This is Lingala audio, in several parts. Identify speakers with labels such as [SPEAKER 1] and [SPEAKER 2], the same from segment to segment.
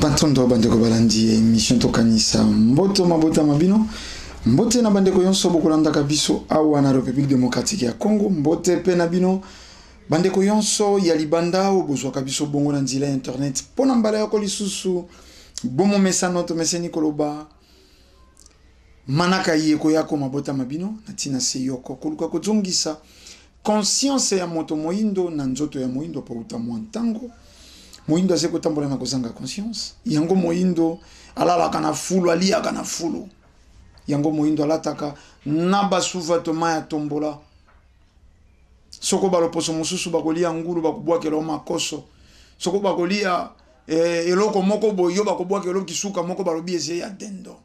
[SPEAKER 1] Matondo bandeko balandi ya emission tokanisa mboto mabota ma bino mbote na bandeko yonso bokolandaka biso awa na Republique Democratique ya Congo mbote pe na bino bandeko yonso ya libanda oyo bozwaka biso bongo na nzela ya internet mpo na mbala yoko lisusu bomomesano tomeseni koloba Manaka iye ekoya ko mabota ma bino na ntina se yoko koluka kozongisa conscience ya moto moindo na nzoto ya moindo mpo uta mwa ntango moindo azali kotambola na kozanga conscience. Yango moindo alalaka na fulu, aliyaka na fulu. Yango moindo alataka na basuvatoma ya tombola. Soko baloposo mosusu bakolia ngulu bakobwakela yo makoso. Soko bakolia eh, eloko moko boye yo bakobwakela yo kisuka moko balobi eze ya dendo.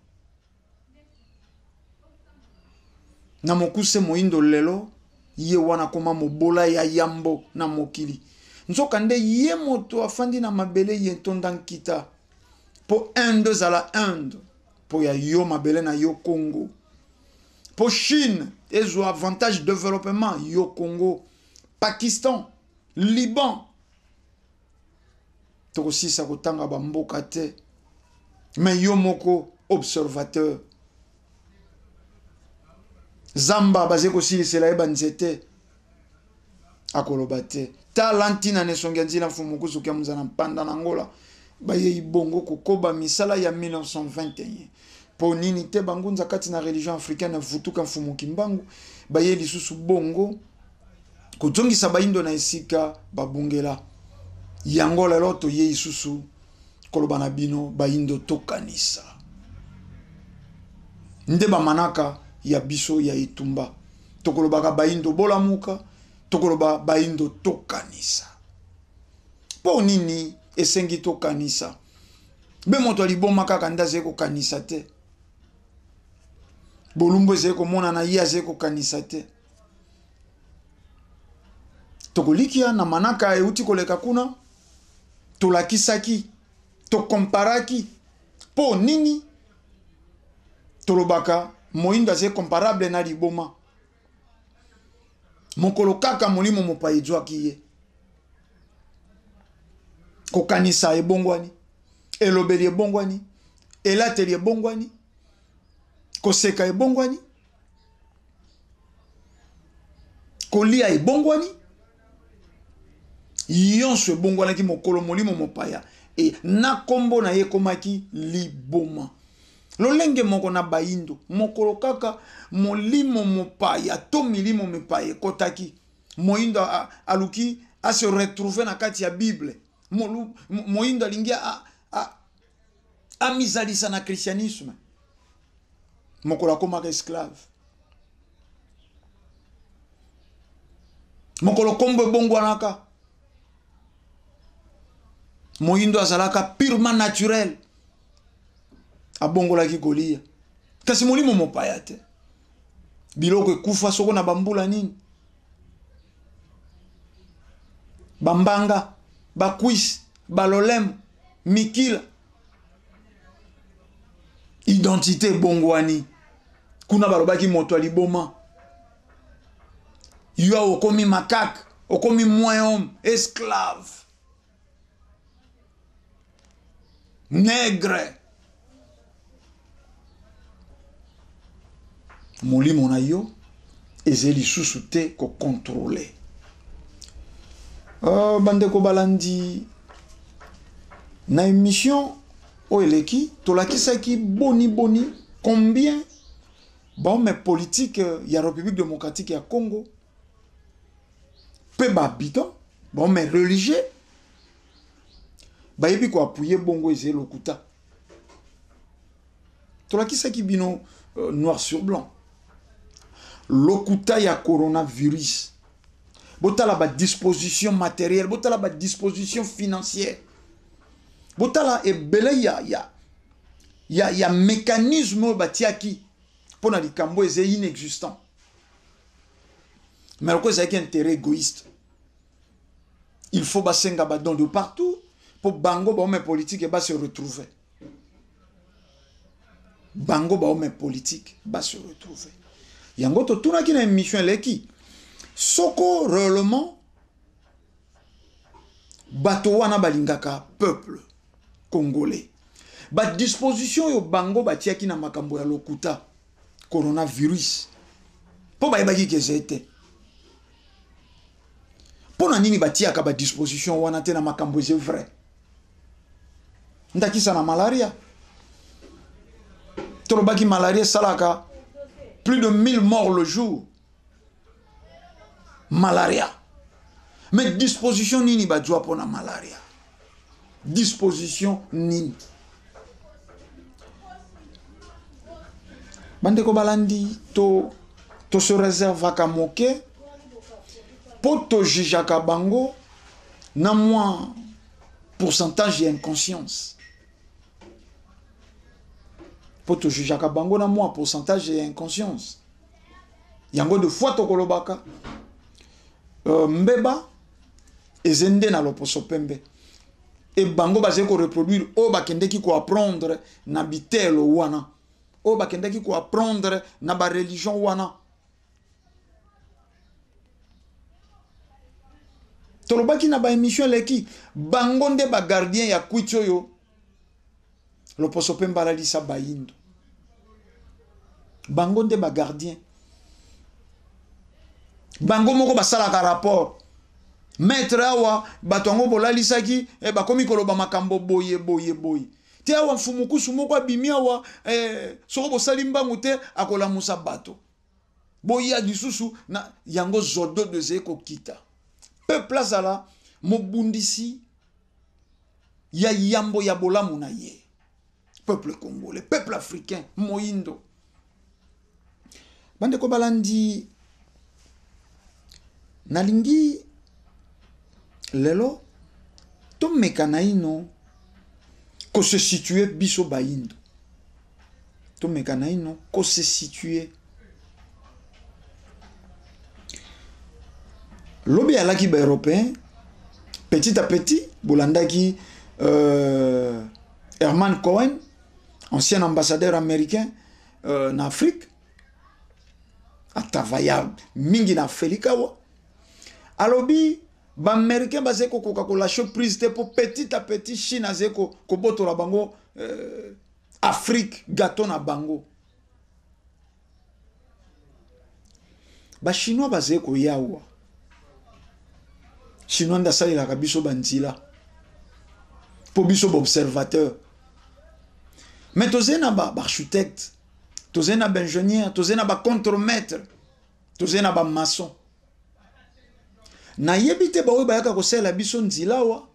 [SPEAKER 1] Na mokuse moindo lelo ye wana akoma mobola ya yambo na mokili. Nzoka nde ye moto afandi na mabele ye ntonda nkita mpo Inde ezala Inde mpo ya yo mabele na yo Congo. Mpo Chine ezwa avantage developpement yo Congo. Pakistan, Liban tokosilisa kotanga ba mboka te mais yo moko observateur zamba bazali kosilisela ye banzete akoloba te tala ntina na esongi ya nzila mfumu kuzuki ya muzana mpanda na Angola bayei bongo kokoba misala ya 1921 mpo nini te bangunza kati na religion africaine vutuka mfumu Kimbangu bayei lisusu bongo kozongisa baindo na esika babungela yango. Lelo toyei lisusu koloba na bino baindo tokanisa nde bamanaka ya biso ya etumba. Tokolobaka baindo bolamuka, tokoloba baindo tokanisa. Mpo nini esengi tokanisa? Be moto aliboma kaka nde azali kokanisa te, bolumbu ezali komonana ye azali kokanisa te. Tokolikia na manaka euti koleka kuna tolakisaki tokomparaki mpo nini tolobaka moindo azali comparable na liboma. Mokolo kaka molimo mopaya ezwaki ye, kokanisa ebongwani, elobeli ebongwani, elateli ebongwani, koseka ebongwani, kolia ebongwani, yonso ebongwanaki mokolo molimo mopaya e na kombo na ye ekomaki liboma. Lolenge moko na baindo, mokolo kaka molimo mopaya to milimo mipaya ekotaki, moindo aluki a se retrouver na kati ya Bible. Moindo alingi amizalisa na christianisme. Mokolo akomaka esclave. Mokolo kombo ebongwanaka, moindo azalaka purement naturel, abongolaki kolia, kasi molimo mopaya te. Biloko ekufa soko na bambula nini, bambanga, bakwisi, balolemo, mikila, identité ebongwani. Kuna balobaki moto ya liboma, yo okomi macaque, okomi moins homme, esclave, nègre. Molimo na yo ezali lisusu te kokontrole. Bandeko balandi na émission oyo eleki tolakisaki boni boni combien bahomme politique ya République démocratique ya Congo mpe bahabitant bahomme religieux bayebi koapuye bongo ezali lokuta. Tolakisaki bino noir sur blanc lokuta ya coronavirus. Botala ba disposition matérielle, botala ba disposition financière, botala ebele ya mécanisme oyo batiaki mpona likambo eza inexistant, mais lokola ezalaki intérêt égoïste, il faut basenga ba don de partout po bango bahomme politique ba se retrouver, bango bahomme politique ba se retrouver. Yango totunaki na émission eleki soko réellement bato wana balingaka peuple. Congolais, badisposition oyo bango batiaki na makambo ya lokuta coronavirus, mpo bayebaki ke ezali te. Mpo na nini batiaka badisposition wana te na makambo eza vrai? Ndakisa na malaria, tolobaki malaria esalaka plus de 1000 morts le jour, malaria. Mais disposition nini bazwa mpo na malaria? Disposition nini? Bandeko balandi, to se réservaka moke mpo tojugeaka bango na mwa pourcentage ya inconscience, mpo tojugeaka bango na mwa pourcentage ya inconscience. Yango de fois tokolobaka mbeba eze nde na loposo pembe, e bango bazali koreproduire oyo bakendeki koapprendre na bitelo wana, oyo bakendeki koapprendre na bareligion wana. Tolobaki na baémission eleki, bango nde bagardien ya kwiti oyo loposo pembe alalisa bayindo. Bango nde bagardien, bango moko basalaka rapport. Maître, awa bato yango bolalisaki, bakomi koloba makambo boye boye boye te. Awa mfumukusu moko abimi awa, soko bosali mbangu te, akolamusa bato. Boya lisusu na yango. Zododo ezali kokita. Peuple azala mobundisi ya yambo ya bolamu na ye. Peuple congolais, peuple africain moyindo, bandeko balandi, nalingi lelo tomeka naino kose situer. Biso bayindo, tomeka naino kose situer. Lobi alaki baeuropéen, petit à petit bolandaki Herman Cohen, ancien ambassadeur américain na Afrique, atravailla mingi na Afrika awa, alobi baaméricain bazali kokoka kolâcher prise te, mpo petit à petit Chine azali kobotola bango Afrique, gâteau na bango. Bachinois bazali koyawa. Chinois nde asalelaka biso banzela mpo biso baobservateur, mais tozali na baarchitecte, tozali na baingénieur, tozali na bacontremaître, tozali na bamaçon. Nayebi te baoyo bayaka kosalela biso nzela awa,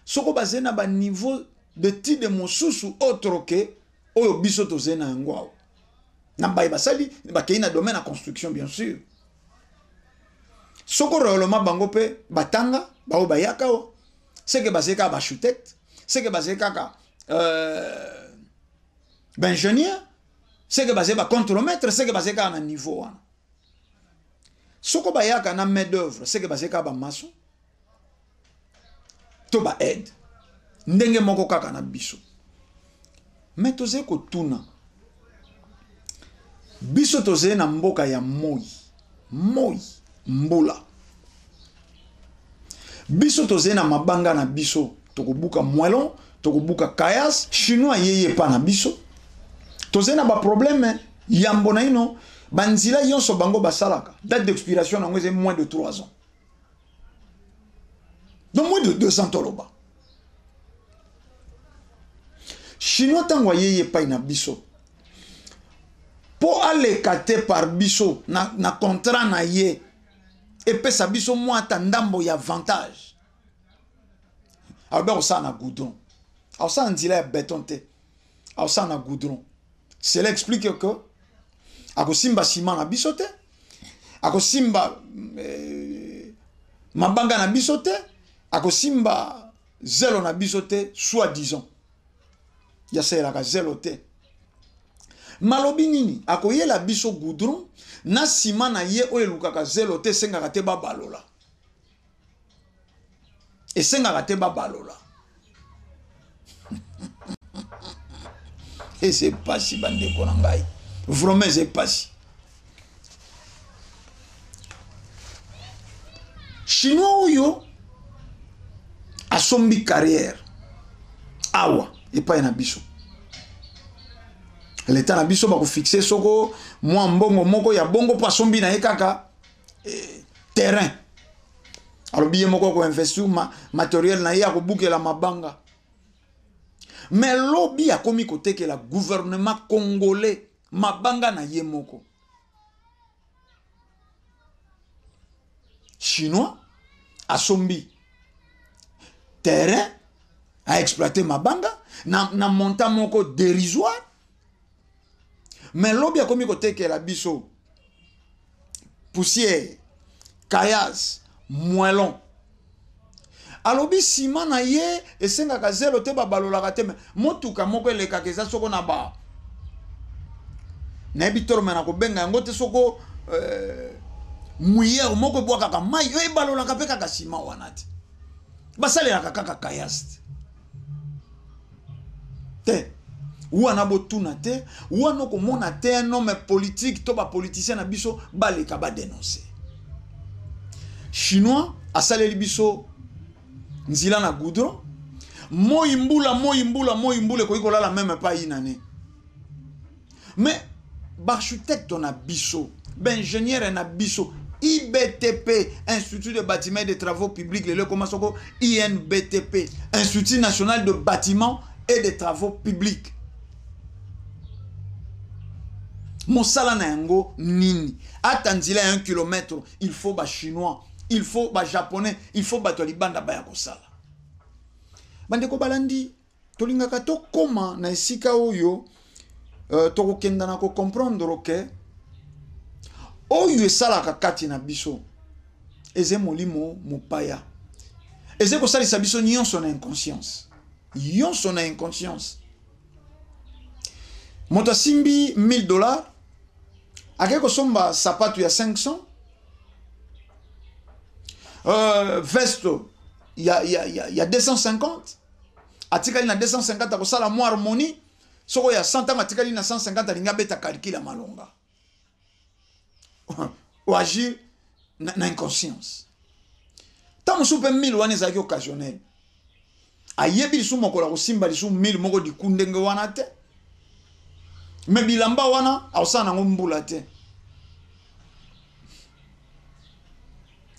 [SPEAKER 1] soko bazali na baniveau d'étude mosusu autre ke oyo biso tozali na yango awa. Na baye basali, bakei na domaine ya construction, bien sûr. Soko réellement bango mpe batanga, baoyo bayaka awa, seke bazali kaka baarchitecte, seke bazali kaka baingénieur, seke bazali bacontremaître, seke bazali kaka na niveau wana. Soko bayaka na main d'œuvre, seke bazali kaka bamaçon to baaide, ndenge moko kaka na biso. Me tozali kotuna, biso tozali na mboka ya moi, moi, mbula. Biso tozali na mabanga na biso, tokobuka moellon, tokobuka caillasse. Chinois yeye epa na biso, tozali na baproblème. Yambo na ino, banzela nyonso bango basalaka, date d'expiration nango ezali moins de 3 ans, donc moins de 2 ans. Toloba chinois, ntango ayei epai na biso mpo aleka te par biso na contrat na ye, epesa biso mwa ata ndambo ya avantage, alobi akosala na goudron, akosala nzela ya béton te, akosala na goudron. Cela explique que akosimba ciment na biso te, akosimba mabanga na biso te, akosimba zelo na biso te. Soit disant yasalelaka zelo te, malobi nini? Akoyela biso goudron na nsima na ye oyo elukaka zelo te, esengaka te babalola, esengaka te babalola. Eza epasi, bandeko na ngai, vraiment eza epasi. Chinois oyo asombi carrière awa. epai na biso. Leta na biso bakofixe soko mwa mbongo moko ya bongo mpo asombi na ye kaka terrain. Alobi ye moko akoinvestir matériel na ye, akobukela mabanga. Mais lobi akomi kotekela gouvernement congolais mabanga na ye moko. Chinois asombi terrain, a exploité mabanga na montant moko dérisoire, mais lobi akomi kotekela biso poussière, caillasse, moellon. Alobi ciment na ye esengaka zelo te, babalolaka te, mais motuka moko elekaka eza soko na ba nayebi tolo me na kobenga yango te, soko mouillère moko ebwakaka mai oyo ebalolaka mpe kaka ciment wana te, basalelaka kaka caillasse te. Wana botuna te, wana okomona te un homme politique to bapoliticien na biso baleka badénonce. Chinois asaleli biso nzela na goudron, moi mbula, moi mbula, moi mbula, ekoki kolala même pas une année. Mais baarchitecte na biso, baingénieur na biso, IBTP, Institut de bâtiment et de travaux publics, lelo ekoma soko INBTP, Institut national de bâtiment et de travaux publics, mosala na yango nini? Ata nzela ya 1 kilomètre, il faut bachinois, il faut bajaponais, il faut bato ya libanda baya kosala. Bandeko balandi, tolingaka tokóma na esika oyo tokokenda na kocomprendre ke oyo esalaka kati na biso eza molimo mopaya, eza kosalisa biso nyonso na inconscience, nyonso na inconscience. Moto asimbi 1000 $, akei kosomba sapatu ya 500, veste ya 250, atikali na 250, akosala mwa harmonie soko ya 100. Ntango atikali na 150, alingi abeta calcul ya malonga, oagir na inconscience. Ntango mosusu mpe 1000 wana ezalaki occasionnel, ayebi lisu mokolo akosimba lisu 1000 moko diku ndenge wana te, me bilamba wana akosala nango mbula te.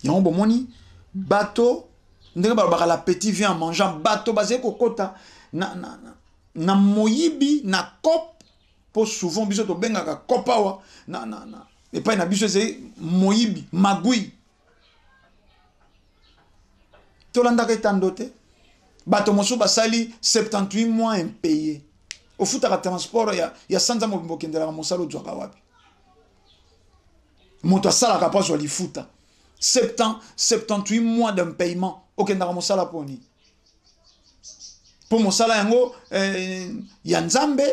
[SPEAKER 1] Yango bomoni bato ndenge balobaka, l'appétit vient en mangeant. Bato bazali kokota na moyibi, na coop, mpo souvent biso tobengaka coop awa na epai na biso ezali moyibi, magui. Tolandaka etando te. Bato mosusu basali 78 mois impayé. Ofutaka transport ya sanza mobimba, okendelaka mosala, ozwaka wapi? Moto asalaka mpo azwa lifuta, 70, 78 mois d'impayement, okendaka mosala mpo nini? Mpo mosala yango ya Nzambe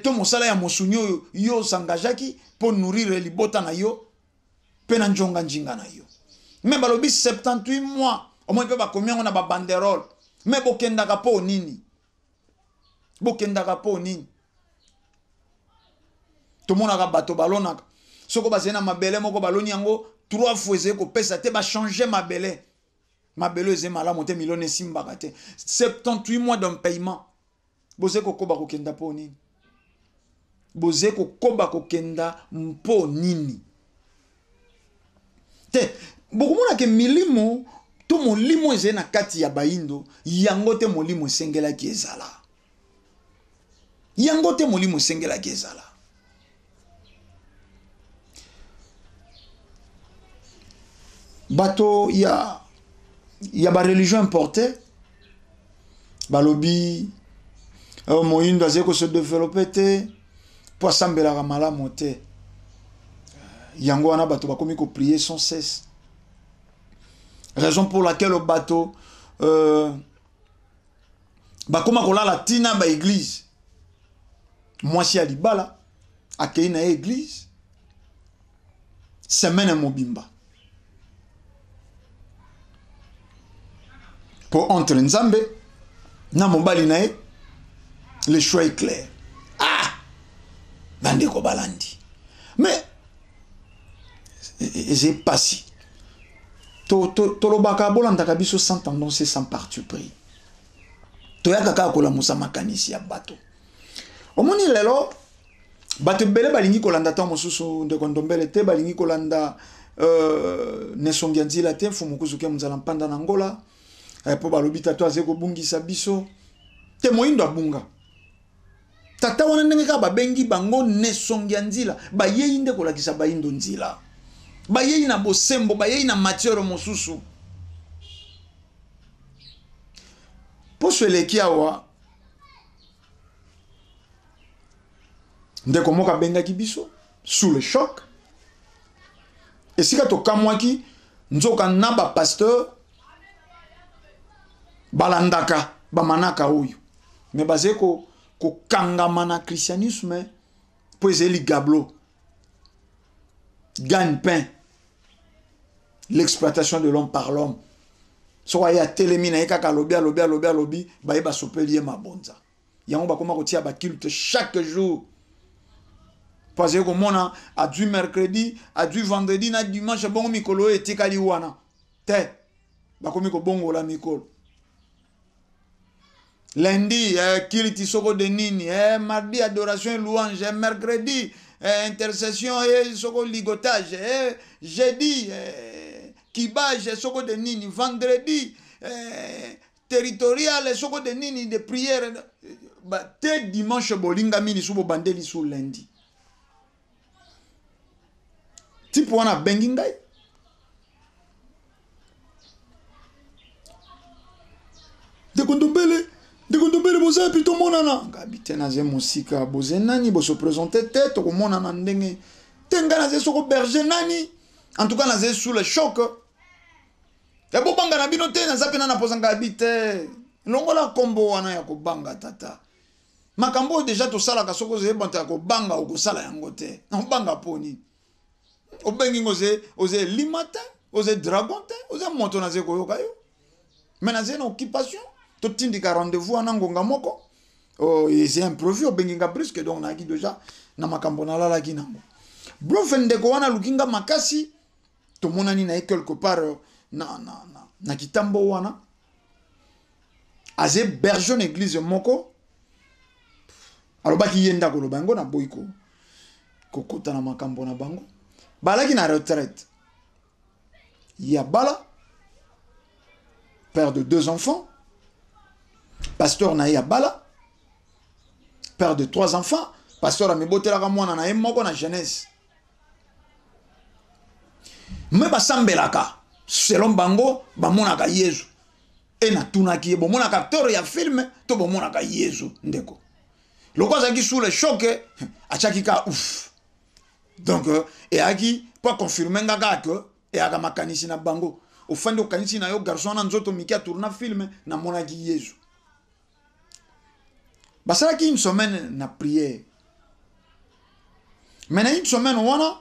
[SPEAKER 1] to mosala ya mosuni oyo yo os'engageaki mpo nourrir libota na yo mpe na njonga njinga na yo? Me balobi 78 mois, omoni mpe bakomi yango na babanderole. Me bokendaka mpo nini? Bokendaka mpo nini? Tomonaka bato balonaka, soko bazali na mabele moko, baloni yango trois fois, ezali kopesa te, bachange mabele, mabele ezali malamu te, milona esimbaka te. 78 mois d'impayement, bozali kokoba kokenda mpo nini? Bozali kokoba kokenda mpo nini? Te, bokomona ke milimo to molimo ezali na kati ya bayindo yango te. Molimo esengelaki ezala yango te, molimo esengelaki ezala. Bato ya bareligion importé balobi moyindo azali kose développer te mpo asambelaka malamu te. Yango wana bato bakomi koprier sans cesse, raison pour laquelle bato bakóma kolala ntina baeglise. Mwasi ya libala akei na ye église semaine mobimba mpo entre Nzambe na mobali na ye, le choix est clair. Ah, bandeko balandi, mais eza pasi. Tolobaka, bolandaka biso sans tendance et sans parti pris. Toyaka kaka kolamusa makanisi ya bato. Omoni lelo bato ebele balingi kolanda ntango mosusu ndeko Ndombele te, balingi kolanda Nesongi ya nzila te, Mfumu Kuzuke Nzala Mpanda na Angola, po balobi tata aze kobungisa biso te, moyindo abunga. Tata wana ndenge kaka babengi bango Nesongi ya nzila, bayei nde kolakisa bayindo nzila, bayei na bosembo, bayei na matière mosusu. Poso eleki awa ndeko moko abengaki biso sous le choc, esika tokamwaki nzoka na ba pasteur balandaka bamanaka oyo, mais baze kokangama na christianisme po ezali ligablo, gagne-pain, l'exploitation de l'homme par l'homme. Soko aye atelemi na ye kaka alobi, alobi, alobi, alobi, baye basopeli ye mabonza. Yango bakoma kotia ba culte chaque jour. Po azali komona adui mercredi, adui vendredi na dimanche, bongo mikolo oyo etikali wana te, bakomi kobongola mikolo. Lundi, culte soko de nini, mardi adoration et louange, mercredi, intercession et soko ligotage, jeudi, kibage soko de nini, vendredi, territorial soko de nini de prière, ba, te dimanche bolinga mini subo bandeli su lundi. Tipo wana bengi ngai. Ndeko Ndombele, ndeko Ndombele, boza wapi tomonana? Ngabi te naze mosika, boze nani, boso présenter te, tokomonana ndenge. Te nga naze soko berger nani? En tout cas naze sous le choc. Ya bobanga na bino te, naza pena na posa ngabi te. Longola kombo wana ya kobanga tata. Makambo oyo déjà tosalaka soko oze bonta ya kobanga okosala yango te. Obanga poni. Obengi ngo oze, oze lima te, oze dragon te, oze moto naze koyoka yo. Mais naze na occupation, totindika rendez-vous wana ngonga moko. Oh, eze imprévu, obengi nga brusque, donc nayaki déjà na makambo nalalaki nango. Brofe ndeko wana aluki nga makasi, tomonani na ye quelque part na kitambo wana. Aze berger na église moko. Alobaki ye ndako loba yango na boyiko. Kokota na makambo na bango. Balaki na retraite. Ya bala, père de 2 enfants, pasteur na ye ya bala, père de 3 enfants, pasteur amibotelaka mwana na ye moko na jeunesse. Mais basambelaka selon bango bamonaka Yesu. E natunaki ye, bomonaka acteur ya film to bomonaka Yesu ndeko? Loko azalaki sous le choc, atiaki ka ouf. Donc, eyaki po confirmer nga kaka que eyaka makanisi na bango. Ofandi okanisi na yo garçon na nzoto mike atourna film, namonaki Yesu. Basalaki une semaine na prière. Mais na une semaine wana,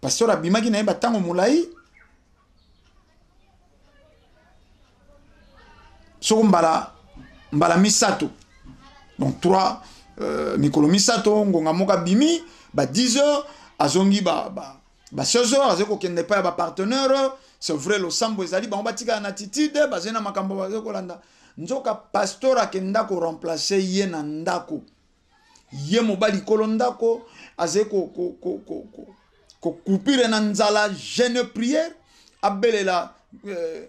[SPEAKER 1] pasteur abimaki na ye batango molai. Soko mbala misato. Donc 3 mikolo misato ngonga moko abimi ba 10 heures azongi ba 16 heures azali kokende epai ya ba partenaire. C'est vrai losambo ezali bango batikala na attitude, bazali na makambo bazali kolanda. Nzoka pasteur akenda ko remplacer ye na ndako. Ye mobali kolo ndako azali ko coupure na nzala jeûne prière abelela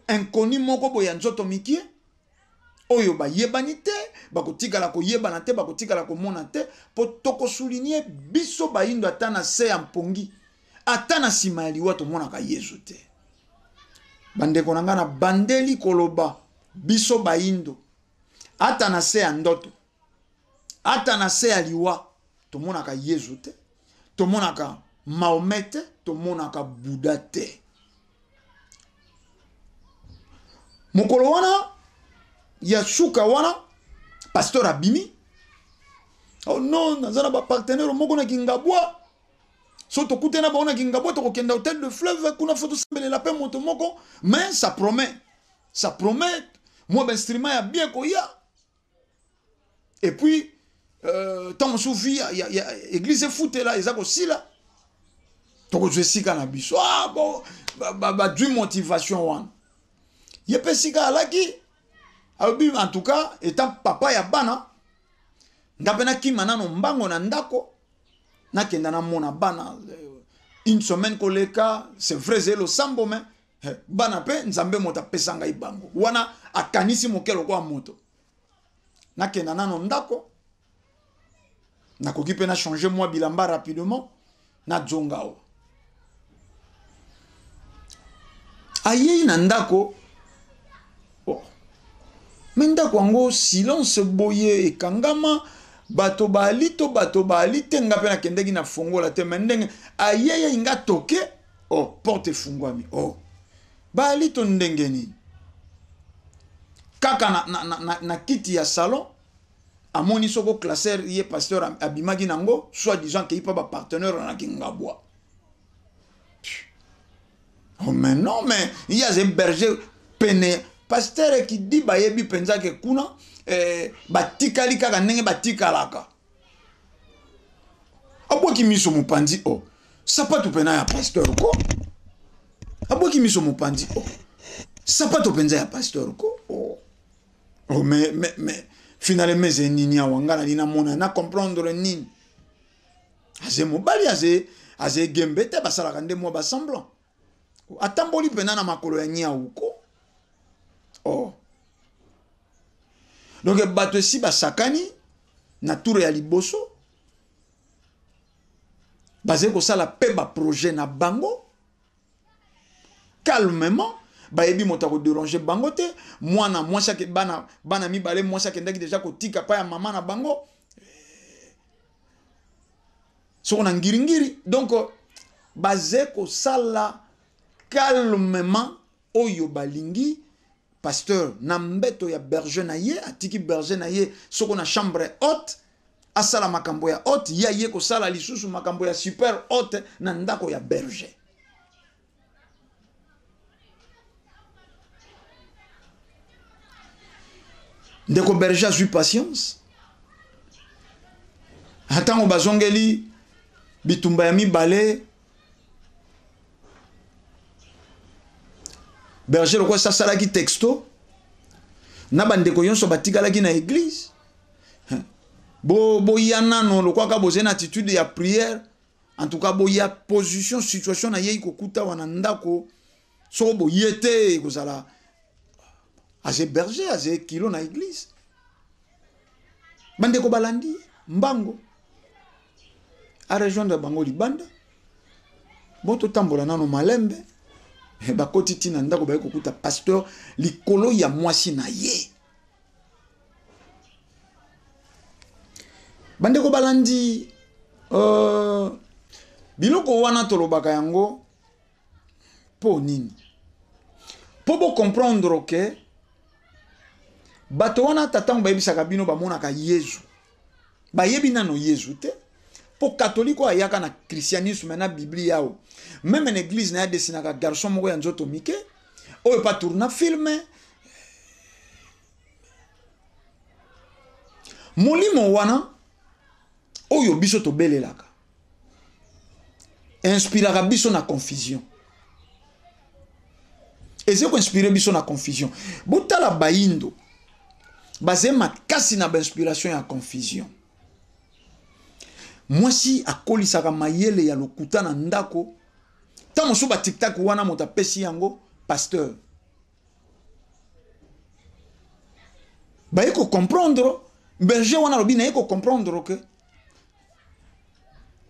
[SPEAKER 1] inconnu moko boye ya nzoto mikie oyo bayebani te, bakotikala koyebana te, bakotikala komona te, po tokosouligner biso bayindo ata na se ya mpongi, ata na nsima ya liwa tomonaka Yesu te. Bandeko na nga na bandeli koloba biso bayindo ata na se ya ndoto, ata na se ya liwa tomonaka Yesu te, tomonaka Mahomet te, tomonaka Bouddha te. Mokolo wana ya suka wana pasteur abimi. Oh non, naza na ba partenaire moko na Kingabwa. So tokutana bango na Kingabwa, tokokenda hôtel de fleuve kuna faut tosambelela pe moto moko, mais ça promet. Ça promet moi ben instrument ya bien koya. Et puis tant mosusu vie ya, ya église efutela eza kosila. Tokozwa esika na biso. Ah bon, ba du motivation wana. Ye pe sika alaki. Alobi en tout cas etant papa ya bana, nga mpe nakima nano mbango na ndako, nakenda namona bana une semaine koleka. C'est vrai, ezali losambo, mais bana mpe Nzambe moto apesa ngai bango. Wana akanisi moke lokola moto, nakenda nano ndako, nakoki mpe na changer mwa bilamba rapidement, nazonga awa. Ayei na ndako, oh. Me ndako yango silence boye, ekangama, bato baali to bato baali te. Nga mpe nakendaki na fongola te, me ndenge ayeyei nga toke, oh, porte efungwami. Oh, baali to ndenge nini? Kaka na kiti ya salon, amoni soko classeur ye pasteur abimaki nango, soit disant akei mpa bapartenaire na Kingabwa. Oh, mais non, mais ye aza berger pene pasteur ekidi, bayebi mpenza ke kuna batikali kaka ndenge batikalaka. Abwaki miso mopanzi, o oh, sapato mpena ya pasteur ko. Abwaki miso mopanzi, o oh, sapato mpenza ya pasteur ko. Oh, mais finalement eze nini awa? Nga nali namona na comprendre nini? Aze mobali, aze egembe te, basalaka nde mwa basemblant. Atamboli mpena na makolo ya nyau ko. Oh, donc bato esi basakani na tour ya liboso, bazali kosala mpe baprojet na bango calmement, bayebi moto akodéranger bango te. Mwana mwasi ake, bana mibale, mwasi akendaki deja kotika pa ya mama na bango soko na Ngiringiri. Donc baze kosala calmement oyo balingi. Pasteur na mbeto ya berger na ye, atiki berger na ye soko na chambre haute, asala makambo ya haute. Ye aye kosala lisusu makambo ya super haute na ndako ya berger. Ndeko berger azwi patience. Ntango bazongeli bitumba ya mibale, berger lokola asalaki texto na bandeko nyonso batikalaki na église, boya nano, lokwaka bozali na attitude ya prière, en tout cas boya position situation na yei kokuta wana ndako. Soko boye te, ekozala aze berger, aze kilo na église. Bandeko balandi mbango, arejoindre bango libanda. Bo totambola nano malembe. Bakoti ntina ndako, baye kokuta pasteur likolo ya mwasi na ye. Bandeko balandi, biloko wana tolobaka yango mpo nini? Mpo bocomprendre ke bato wana, ata ntango bayebisaka bino bamonaka Yezu, bayebi nano Yezu te. Mpo katolike oyo ayaka na christianisme na Biblia awa, même na église na ye adesinaka garçon moko ya nzoto mike oyo pa tourna film. Molimo wana oyo biso tobelelaka inspiraka biso na confusion, eza koinspire biso na confusion. Botala, bayindo baze makasi na bainspiration ya confusion. Mwasi akolisaka mayele ya lokuta na ndako. Ntango mosusu batiktak wana, moto apesi yango pasteur, baye kocomprendre. Berger wana alobi, naye kocomprendre ke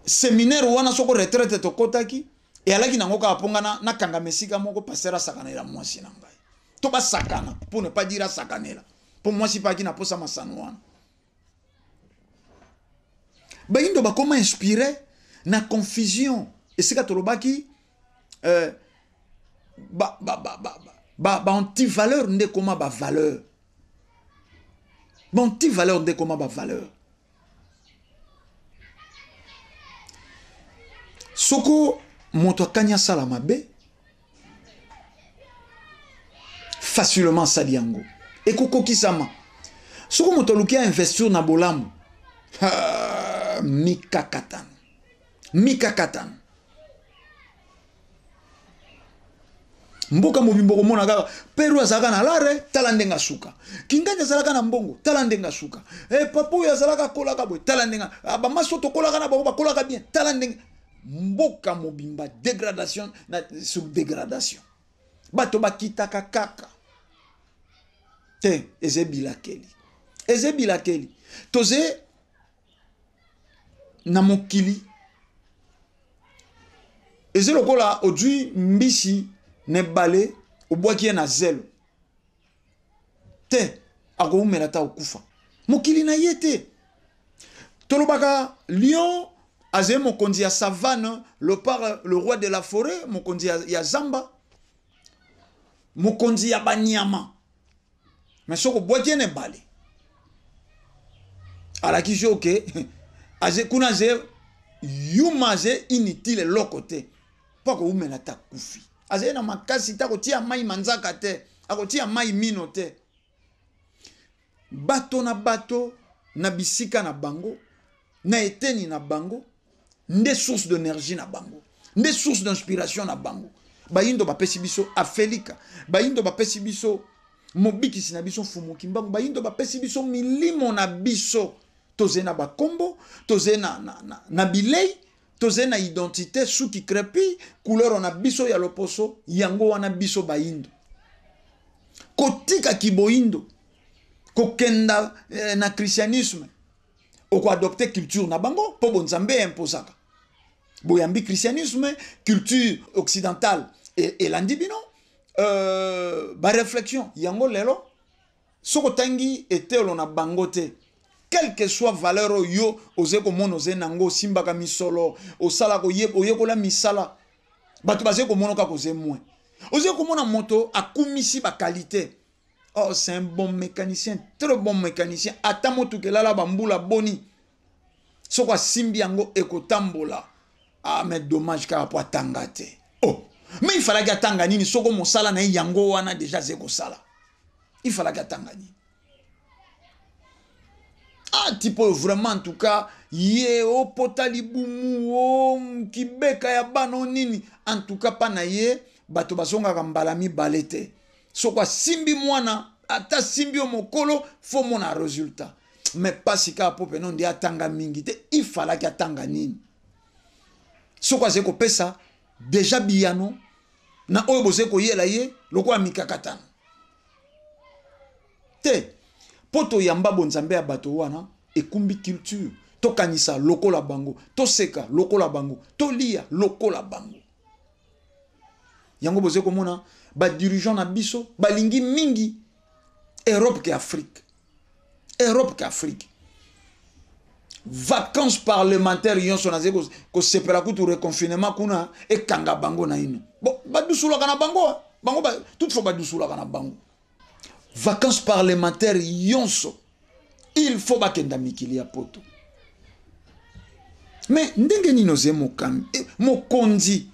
[SPEAKER 1] séminaire wana, soko retraite tokɔtaki, eyalaki nango kaka mpo nga nakangama esika moko, pasteur asakanela mwasi na ngai, to basakana, pour ne pas dire asakanela, mpo mwasi mpe aki na posa masano wana. Bayindo bakoma inspiré na confusion. Esika tolobaki ba antivaleur nde ekoma bavaleur, ba antivaleur nde ekoma bavaleur. Soko moto akani asala mabe, facilement asali yango, ekokokisama. Soko moto aluki ainvestir na bolamu, mikakatano, mikakatano. Mboka mobimba okomona kaka Peru azalaka na lare, tala ndenge asuka. Kingani azalaka na mbongo, tala ndenge asuka. E papa oyo azalaka akolaka boye, tala ndenge ah, bamaso tokolaka na bango bakolaka bien, tala ndenge mboka mobimba dégradation na sur dégradation. Bato bakitaka kaka te, eza ebilakeli, eza ebilakeli. Toze na mokili eza lokola ozwi mbisi na ebale, obwaki ye na zelo te, akowumela ata okufa. Mokili na ye te. Tolobaka lion azali mokonzi ya savane, leopard le roi de la forêt, mokonzi ya zamba, mokonzi ya banyama. Mais soki obwaki ye na ebale, alakisi yo ke aze kuna, aze yuma, aze inutile, eloko te, mpo akowumela ata akufi. Azali na makasi te, akotia mai manzaka te, akotia mai mino te. Bato na bato na bisika na bango, na eteni na bango, nde source d'énergie na bango, nde source d'inspiration na bango. Bayindo bapesi biso Afelika, bayindo bapesi biso mobikisi na biso Mfumu Kimbangu, bayindo bapesi biso milimo na biso. Toze na bakombo, toze na bilei, toze na identité, suki crépi, couleur na biso ya loposo, yango wana biso bayindo. Kotika kiboyindo, kokenda na christianisme, okoadopte culture na bango, mpo bonzambe imposaka. Boyambi christianisme, culture occidentale elandi bino, ba réflexion yango lelo soko tangi etelo na bango te, quelle que soit valeur oyo oze komona oze nango, osimbaka misolo, osalaka oyekola misala, bato baze komona kaka oze moins. Oze komona moto akumisi ba qualité. Oh, c'est un bon mécanicien, très bon mécanicien. Ata motuka elala bambula boni, soko asimbi yango ekotambola. Ah, mais dommage kaka po atanga te. Oh, mais il fallait atanga nini soko mosala na ye yango wana déjà aze kosala. Il fallait atanga nini? Ah, tipo vraiment en tout cas, ye opota libumu, o kibeka ya bana o nini. En tout cas, pa na ye, bato bazongaka mbala mibale te. Soko asimbi mwana, ata simbi yo mokolo, fo mona résultat. Mais pasi kaka po peno nde atanga mingi te, il fallait atanga nini? Soko aze kopesa déjà biyano na oyo boze koyela ye lokola mikakatano. Te, po toyamba bonzambe ya bato wana ekumbi culture, tokanisa lokola bango, toseka lokola bango, tolia lokola bango. Yango boze komona ba dirigeant na biso balingi mingi Europe ke Afrique. Europe ke Afrique. Vacances parlementaires yonso naze ko sepela kutu reconfinement kuna ekanga bango na ino. Bon, badusulaka na bango, hein. Bango ba, toutefois badusulaka na bango. Vacances parlementaires yonso il faut bakenda mikili ya poto. Mais ndenge nini oze mokonzi?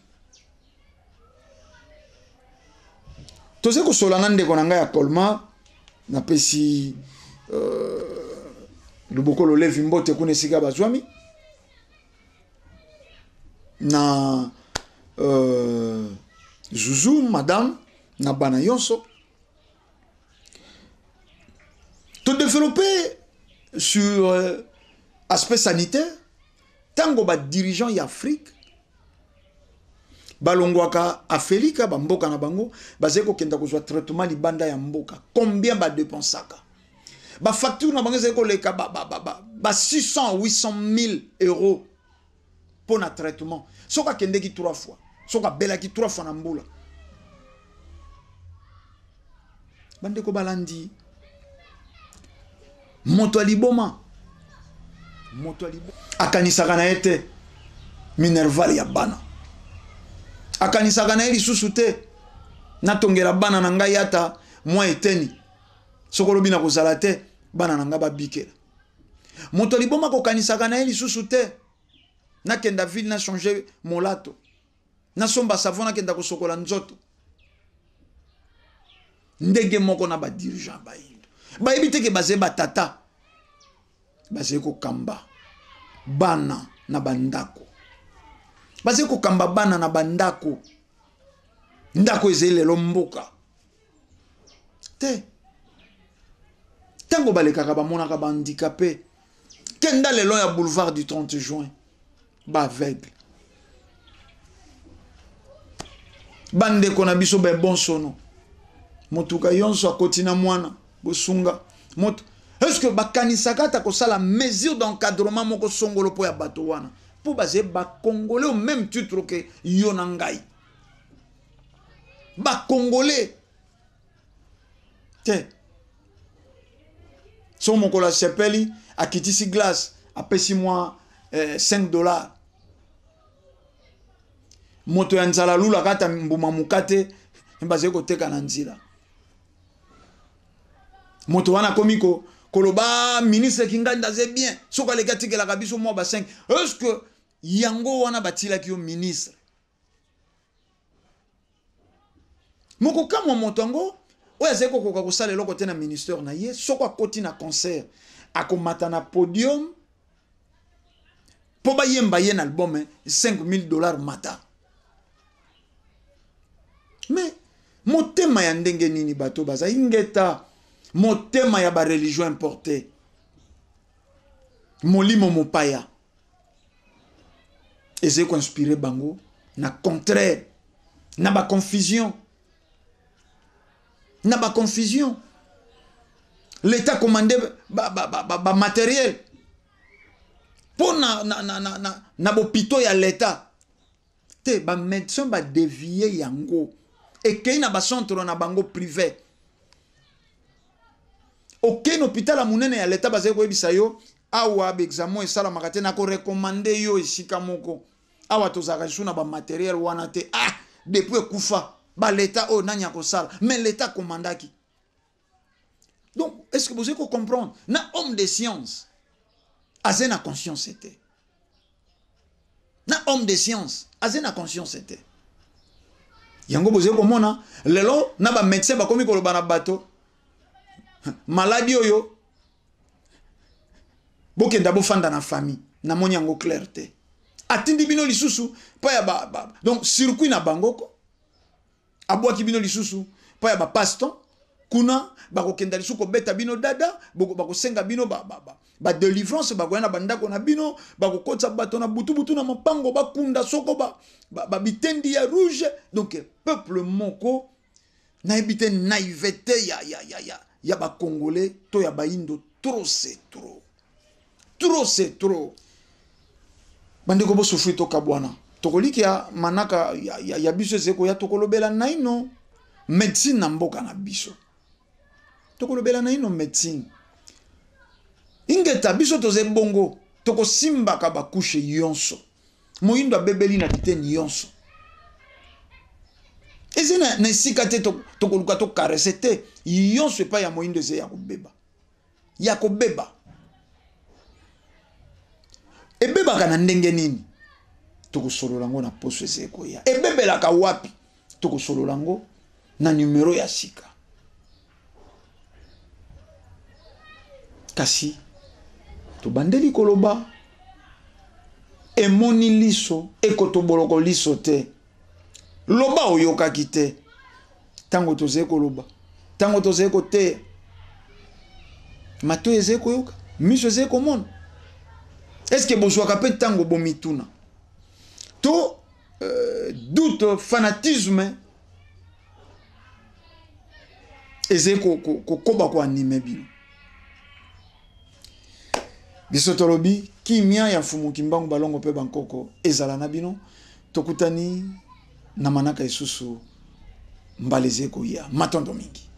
[SPEAKER 1] Toze kosola na ndeko na ngai ya Colmar, napesi loboko lolevi mbote kuna esika bazwami na Zuzu madame na bana yonso. To développer sur aspect sanitaire, tango ba dirigeant ya Afrique balongwaka Afrika ba mboka na bango bazali kokenda kozwa traitement libanda ya mboka, combien ba dépensaka ba facture na bango ezali koleka ba 600 800 mille euros pour na traitement. Soki akendeki 3 fois, soki abelaki 3 fois na mbula. Bandeko balandi, moto ya liboma, moto ya liboma akanisaka na ye te minerval ya bana, akanisaka na ye lisusu te natongela bana na ngai ata mwa eteni, soki olobi na kozala te bana na ngai babikela. Moto ya liboma akokanisaka na ye lisusu te nakenda ville na changer molato, nasomba savon nakenda kosokola nzoto. Ndenge moko na ba dirigeant bayindo bayebi te ke bazali batata, bazali kokamba bana na bandako, bazali kokamba bana na bandako. Ndako ezali lelo mboka te. Ntango balekaka bamonaka bahandikape. Kenda lelo ya boulevard du 30 juin, baaveugle. Bandeko na biso bebonsono, motuka yonso akoti na mwana bosunga moto. Est-ce que bakanisaka ata kosala mesure d'encadrement moko songolo mpo ya bato wana, mpo bazali bacongolais au même titre ke yo na ngai? Bacongolais te. So mokolo asepeli, akitisi glace, apesi mwa 5 $. Moto ya nzala alulaka ata mbuma mokate bazali koteka na nzela. Moto wana akomi koloba ministre Kingandi aze bien, soki aleki atikelaka biso mwa ba 5. Est ce que yango wana batilaki yo ministre? Mokokamwa moto yango oyo azali kokoka kosala eloko te na ministère na ye. Soko akoti na concert, akomata na podium mpo bayemba ye na album, 5000 $ mata. Mais motema ya ndenge nini bato bazali ngeta? Motema ya bareligion importé, molimo mopaya ezali koinspire bango na contraire, na baconfusion, na baconfusion. L'État commandé bamatériel mpo na bopito ya l'État te. Bamédecin badévier yango, ekei na bacentre na bango privé. Okei na hôpital ya monene ya l'État, bazali koyebisa yo: awa baexamen esalamaka te, nakorecommander yo esika moko. Awa tozalaka lisusu na bamatériel wana te. Ah, depuis ekufa baleta oyo, nani akosala? Mais l'État commandaki. Donc est ce que bozali kocomprendre? Na homme de science aza na conscience te, na homme de science aza na conscience te. Yango bozali komona lelo na bamédecin bakomi koloba na bato: maladi oyo, bokenda bofanda na famille. Namoni yango clair te. Atindi bino lisusu mpo ya ba, donc circuit na bango ko abwaki bino lisusu mpo ya bapaston kuna. Bakokenda lisusu kobeta bino dada, bakosenga bino badélivrance, bakoya na bandako na bino, bakokotisa bato na butubutu na mapango, bakunda soko babitendi ba ya rouge. Donc peuple moko nayebi te, naïveté ya bacongolais to ya bayindo, trop c'est trop, trop c'est trop. Bandeko, bosouffrir, tokabwana. Tokolikia manaka ya biso ezali koya. Tokolobela naino médecine na mboka na biso, tokolobela naino médecine. Ingeta, biso toza ebongo, tokosimbaka bacouche nyonso. Moyindo abebeli na biteni nyonso, eza na esika te. Tokoluka tocaresser te, nyonso epai ya moyindo eza ya kobeba, ya kobeba. Ebebaka na ndenge nini? Tokosolola yango na poso eza ekoya. Ebebelaka wapi? Tokosolola yango na numero ya sika. Kasi tobandeli koloba, emoni liso ekotoboloko liso te. Loba oyokaki te ntango tozali koloba, ntango tozali koteya. Matoi ezali koyoka, miso ezali komona. Est-ce bozwaka mpe ntango bomituna to doute, fanatisme ezali kokoba koanimer bino? Biso tolobi kimia ya Mfumu Kimbangu, balongo mpe bankoko ezala na bino. Tokutani na manaka lisusu mbala ezali koya. Matondo mingi.